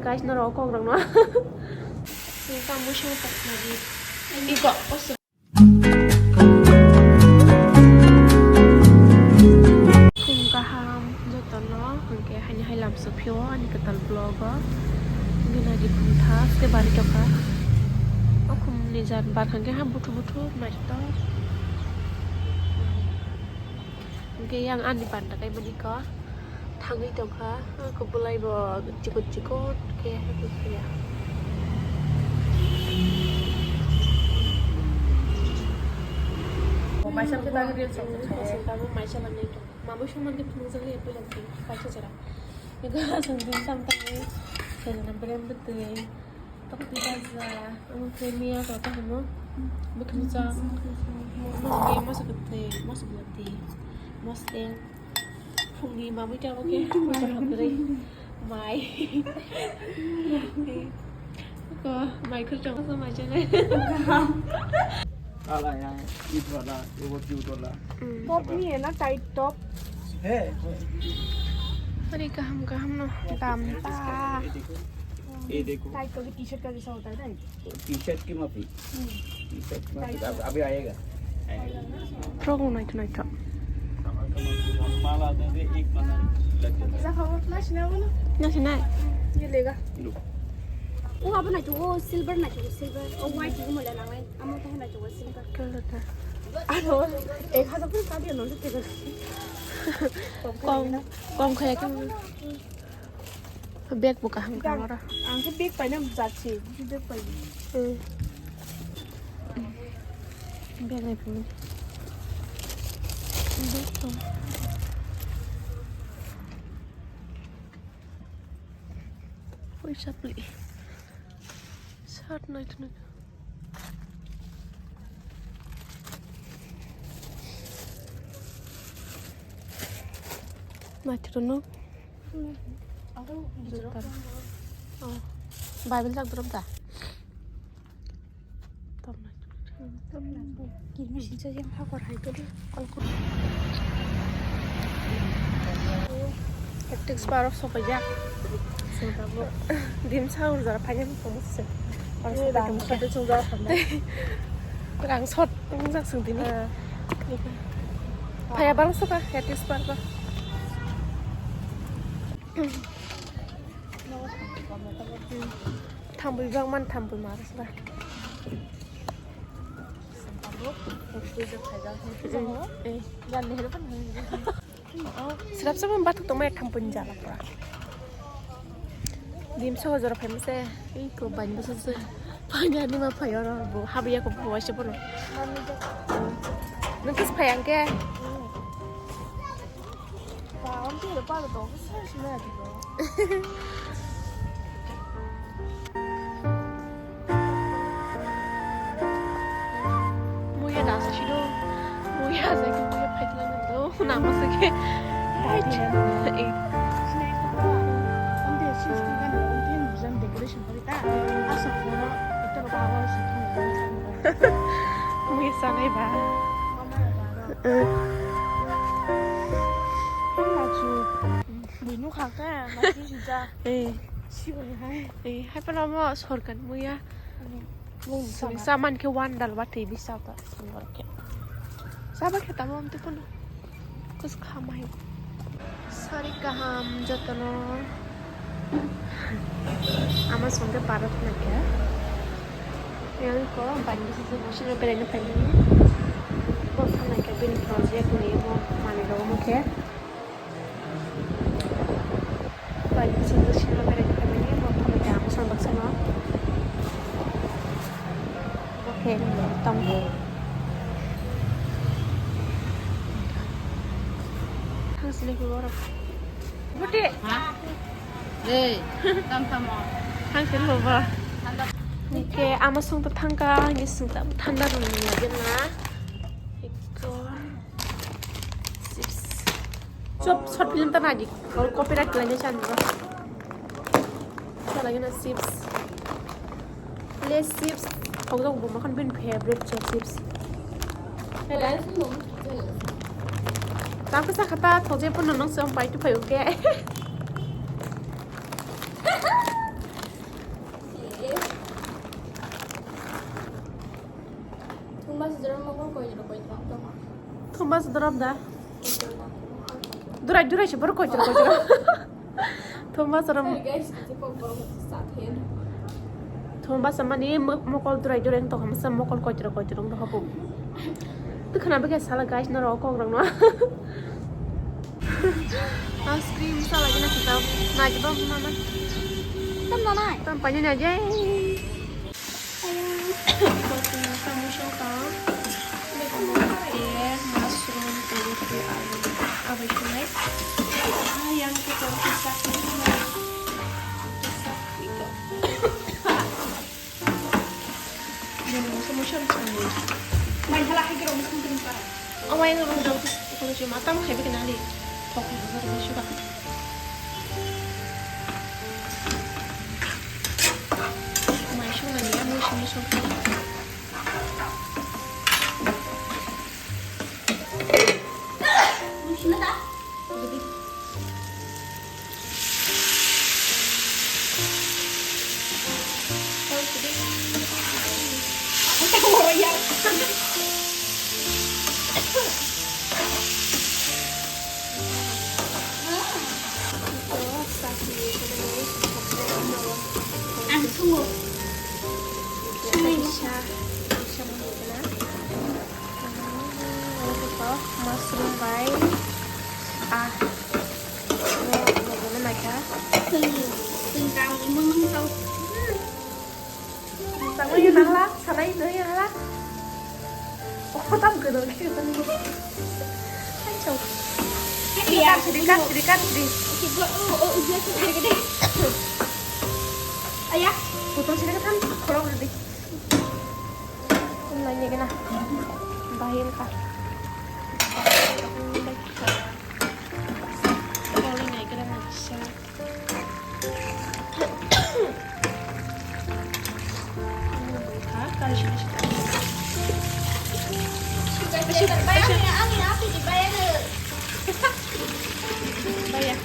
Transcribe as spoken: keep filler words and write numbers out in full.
Guys, norok kok rok no. Iko. Khum kaham jotono, hwnkhe haini hai lamsok phio ani kwtal vlog o. Bini agi khum tha, tei bari tokha. O khum ni jar bar hwnkhe ha buthu buthu naithok. Hwnkhe yang ani panda kai mani ko. Thangwi tongkha, ako bwlai bo chikon chikon khe hakhe phiya. Maisa khe tagwi reels rok khe. Maisa khe tagwi maisa manwi tong. Mamui soman khe phunukjak le phailankhe kaisa jora. Ego aswk din samtangwi khaijana brem bwtwi. Tokti baja, omo khe miya to tamo. Bwkhani cha. Omo khe masa kwthwi, masa bwlati. Mostel. Phungni mamui ta omo khe. Mai. Ko mai khul tong sa mai chale. Ala ya, it wala, it was cute wala. Top ni hai na, tight top. Hey. Hari kaham kaham no. Dam ta. Ye dekho. Ye dekho. Tight ko bhi T-shirt ka jaisa hota hai na? T-shirt ki mafi. T-shirt ki mafi. Ab-, abhi aayega. Aayega. Frog naithok naithok. Mala de ek mala lag jata hai. Nasinai. Ye lega. Lo. O abo naithok, o silver naithok, silver. O white ni mole nangnai. Amo khe naithok, o silver. Color ta. Aro ek hajar pun kadiya nonde tega. Kom, kom khaya khe. Bag bo kaham kaham oro. Ang khe bag paina jatsi, bag pai. Hmm. Bag nai phunukdi. Bag tong. Oi sapli. Sat nai thunai. Nai thunai. Juta. Oh. Bible jak drop da. Tom na. Tom na. Kimi sisa yang hakor hai to. Tactics bar of sopa jak. Dim sa urjar phanya mo se. Rang sot wngjak sung dini. Phaya bang soka, tactics bar ba. Thambui bang man thambui mar sra. Eh. Srap srap bathuk tongmai thambui jala pura. Dim soho jora phaima se. Ei ko bani bwswk se. Phanya ni ma phai oro bo habiya ko bo waisa bono. Nung kis phai angke. Muya dasa sido. Muya sa ke muya phaitla nando. Nama sa ke. Eh. Muya sanai ba. Eh. Bui nukha khe, naising sijak. Eh. Siboni hai. Eh, hai phano mo sorkar muya. Hmm. Sini saman khe one dal ba twi bisa ta sini khe. Saba khe tamo amte phano. Kus khamai. Sari kaham jotono. Ama songke parot na khe. Yang ko bani sisi mosino beraina phaimani. Bo thangnai khe bini project ni bo manwi rok omo khe. Bai bising bising no berai khaimani, bo thangwi tong ang bwsang baksa no. Bo khe tong. Thang sini khe borok. Budi. Ha? Ei, tam tamo. Thang sini bo. Hingke ama song to thangka, hingke sing ta thanda rung ni lagi na. Eko. Chips. Chop, short film ta nagi. Or copyright lagi chan ba. Sa lagi na chips. Lays chips. Kau jok bo makan bin favorite chips. Ada. Aku sakata thoje pun nonong song pai tu pai uke. Thumba sudra mokol koi jora koi jora tong. Thumba sudra da. Durai durai se bor koi jora koi jora. Thumba sudra. Sorry guys, kisi kok borok sa khe. Thumba sa mani mo-, mokol durai durai tong hamsa mokol koi jora koi jora tong hobo. Tu khana bege sala guys noro kok rang no. Ice cream sala gina kita. Na jiba mama. Tam na nai. Tam pani na jai. Mushroom tong. Mushroom tong. Mushroom tong. Abai sunai. Ah, yang kita kita. Kita. Yang mushroom mushroom. Main salah hai kira mushroom tong. Awai yang mushroom. Kalau cuma tam hai bikin ali. Thok ni besar besar. Mai song nang ya, mui sini song. Mui sini ta? Jadi. Tahu sedih. Aku tak mau ya. Ang sungo. Sungo. Kaisa, kaisa mangkukna. Mushroom bai. Ah. Mushroom naikha. Sung, sung kam imung tau. Tangwi nangla, sanai nwi nangla. Oh, tam gwnang khe tangwi. Hai chau. Hai ya. Kat sidi, kat sidi, kat sidi. Oke, gua, oh, oh, udah tuh, gede, gede. Ayah. Potong sidi kan, khorok sidi. Kum lainai gana. Bahim kha. Koli nai gana nai sa. Baya.